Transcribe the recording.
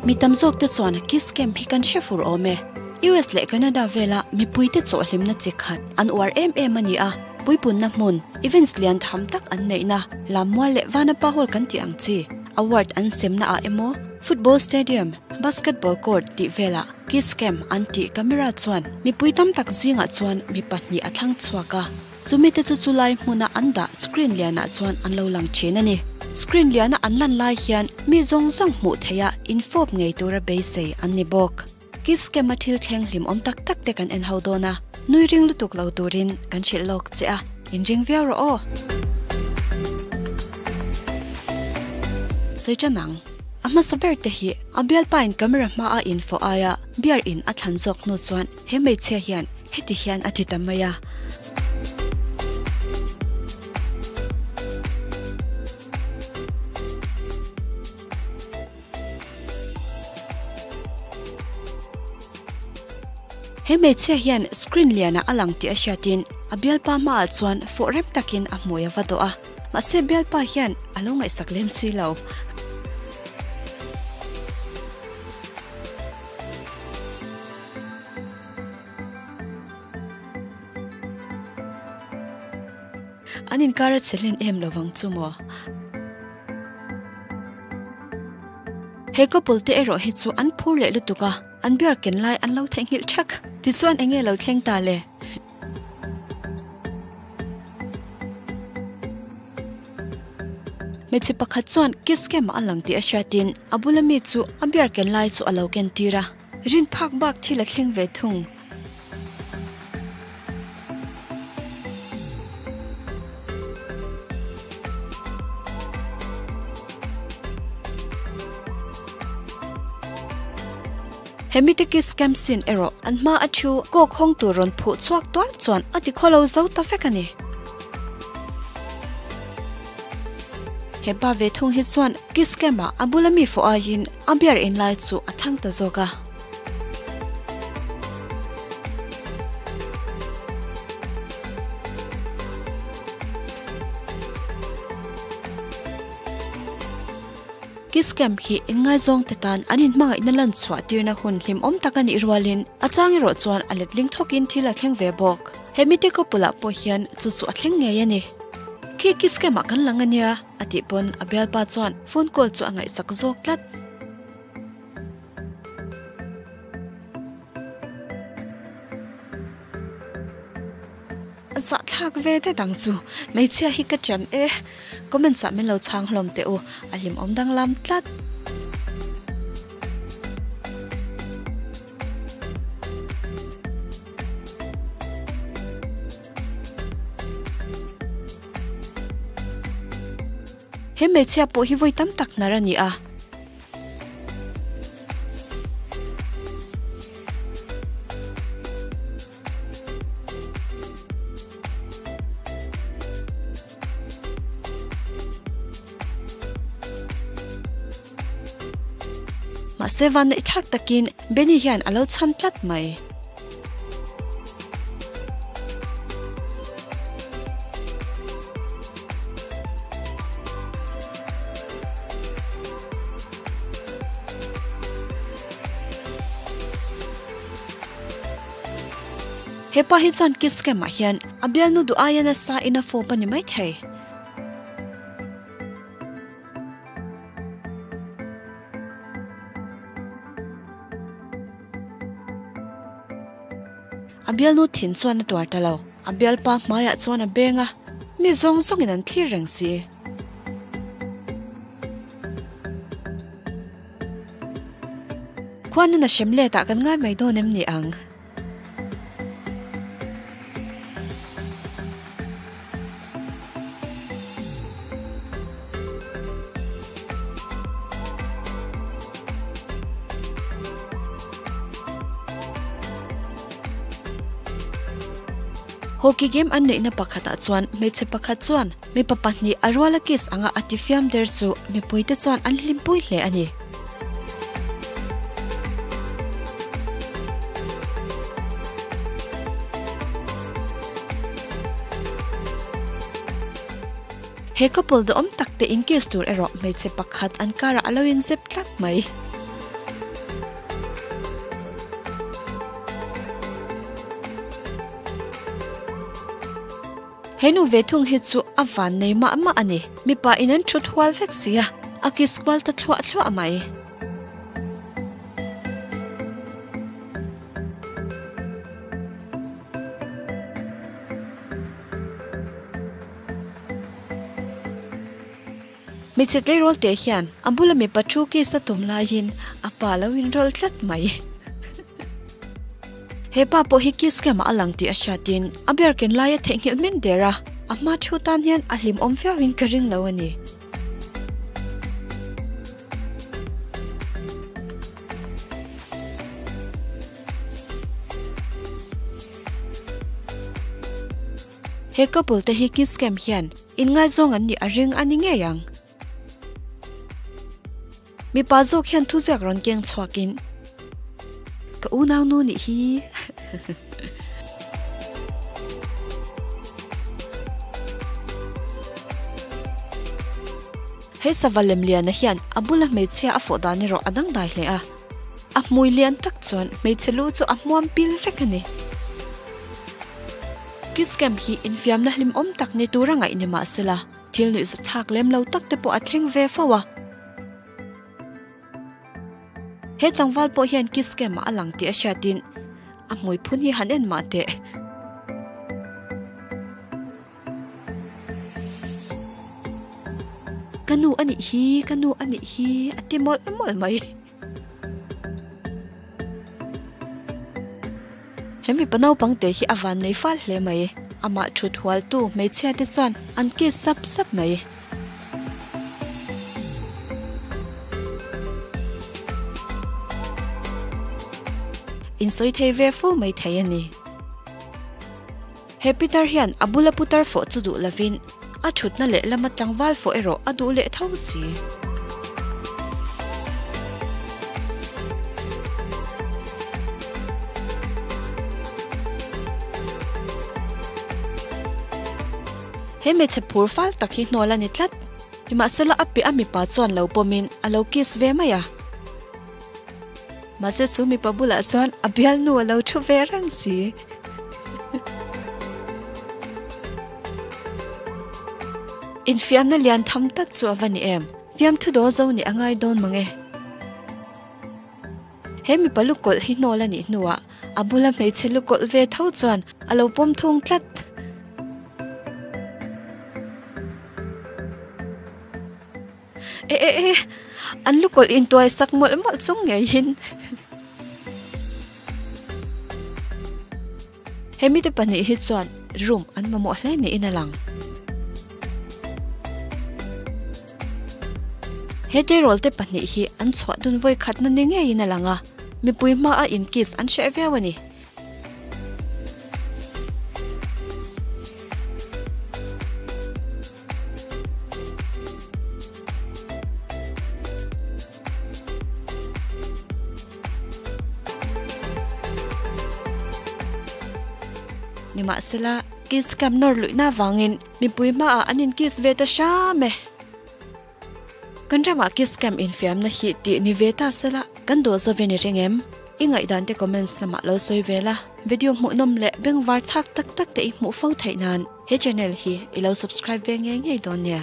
Mi tam zawk te chuan kiss cam hi kan hre fur awm e. US leh Canada vela mipuite chawhhlimna chi khat an uar em em a ni a, puipunna hmun, events lian tham tak an neihna, lammual leh vanapa hall kan tih ang chi, award an semna ah emaw, football stadium, basketball court tih velah kiss cam an tih camera chuan mipui tam tak zingah chuan mi pahnih a thlang chhuak a. Chumi te chu chulai hmuna an dah screen lianah chuan an lo lang thin a ni. Screen liana an lan lai hian mi zawng zawng hmuh theiha infawp ngei tura beisei an ni bawk. Kiss Cam-a thil thleng hlim awm tak tak te kan en ho dawn a, nui ring lutuk lo turin kan hrilh lawk che a, inring viau rawh aw. Sawi tan ang. A hmasa ber te hi a bialpa in camera hma a infawh aia beer in a thlan zawk hnu chuan He hmeichhia hian heti hian a ti ta mai a. He hmeichhia hian screen lianah a lang tih a hriatin a bialpa hmaah chuan fawh rem takin a hmui a va dawh a. Mahse bialpa hian a lo ngaihsak lem si lo. An inkar a che hlen em lovang chu maw? He couple te erawh hi chu an phur leh lutuk a, an beer ken lai an lo theihnghilh thak. Tichuan enge lo thleng ta le? Hmeichhe pakhat chuan kiss cam a lang tih a hriatin a bula mi chu a beer ken lai chu a lo ken tir a. Rin phak bak thil a thleng ve thung. He mite kiss cam scene erawh an hma a thu kawk hawng tur rawn phuh chhuak tual chuan a ti khawlo zo ta vek a ni. He pa ve thung hi chuan kiss cam ah a bula mi fawh aiin a beer in lai chu a thang ta zawk a. Kiss Cam hi inngaizawng te tan an inhmangaihna lan chhuah tirna hun hlimawm tak a nih rualin a chang erawh chuan a letling thawkin thil a thleng ve bawk. He mite couple ah pawh hian chu chu a thleng ngei a ni. Khi Kiss Cam ah kan lang a nia a tih pawn a bialpa chuan phone call chu a ngaihsak zawk tlat. Zahthlak ve det ang chu hmeichhia hi ka chen e. Comments ah min lo chhang hlawm teh u, a hlimawm danglam tlat. He hmeichhia pawh hi vawi tam tak hnar a ni a. Mahse vanneih thlak takin Benny hian a lo chhan tlat mai. Hepa hi chuan kiss cam ah hian a bialnu duh aia nasa in a fawp a ni maithei. A bialnu thin chuan a tuar ta lo. A bialpa hmaiah chuan a beng a, mi zawng zawngin an thlir reng si. Khuanin a hrem let ah kan ngai mai dawn em ni ang? Hockey game an neihna pakhatah chuan hmeichhe pakhat chuan mipa pahnih a ruala kiss anga a ti fiam der chu mipuite chuan an hlimpui hle a ni. He couple duhawm tak te in kiss tur erawh hmeichhe pakhat an karah a lo inzep tlat mai. He nu ve thung hi chu a van nei mah mah a ni. Mipa in an thut hual vek sia, a kiss kual ta thluah thluah mai. Hmeichhe tleirawl te hian a bula mipa thu kiss a tum laiin a pa lo inrawlh tlat mai. He pa pawh hi kiss scam ah a lang tih a hriatin a ber ken laia theihnghilh min der a, a hma thu tan hian a hlimawm viauin ka ring lo a ni. He couple te hi kiss cam hian inngaizawng an nih a ring a ni ngei ang. Mipa zawk hian thuziak rawn keng chhuakin, Ka unau nu nih hi. He sava lemliana hian a bula hmeichhia a fawh dan erawh a dangdai hle a. A hmui lian tak chuan hmeichhe lu chu a hmuam pil vek a ni. Kiss cam hi infiamna hlimawm tak ni tura ngaih ni mah sela, thil nuihzat thlak lem lo tak te pawh a thleng ve fo a. He tlangval pawh hian kiss cam ah a lang tih a hriatin a hmui phun hi han en mah teh. Ka nu a nih hi, ka nu a nih hi a ti mawlh mawlh mai. He mipa naupang te hi a van nei fal hle mai. Amah thut hualtu hmeichhia te chuan an kiss sap sap mai. Insawi thei ve fo mai thei a ni. He pitar hian a bula putar fawh chu duh lovin a thutna leh lama tlangval fawh erawh a duh leh tho si. He hmeichhe phur fal tak hi hnawl a ni tlat. Nimahsela a piah a mipa chuan lo pawmin a lo kiss ve mai a. Mahse chu mipa bulah chuan a bialnu a lo thu ve reng si. Infiamna lian tham tak chu a va ni em? Fiamthu daw zo nih a ngai dawn mang e. He mipa lu kawlh hi hnawl a nih hnuah a bula hmeichhe lu kawlh ve tho chuan a lo pawm thung tlat. E e e, an lukawlh intuai sak mawlh mawlh chung ngeiin. He mite pahnih hi chuan room an mamawh hle niin a lang. He tleirawl te pahnih hi an chhuah dun vawi khatna ni ngeiin a lang a, mipui hmaa in kiss an hreh viau a ni. Nimahsela, kiss cam nawr luihna avangin mipui hmaah an inkiss ve ta hram e. Kan ramah kiss cam infiamna hi tih ni ve ta sela, kan dawh zo ve ni reng em? I ngaihdan te comments lamah lo sawi ve la, video hmuhnawm leh bengvar thak tak tak te i hmuh fo theih nan. He channel hi i lo subscribe ve ngei ngei dawn nia.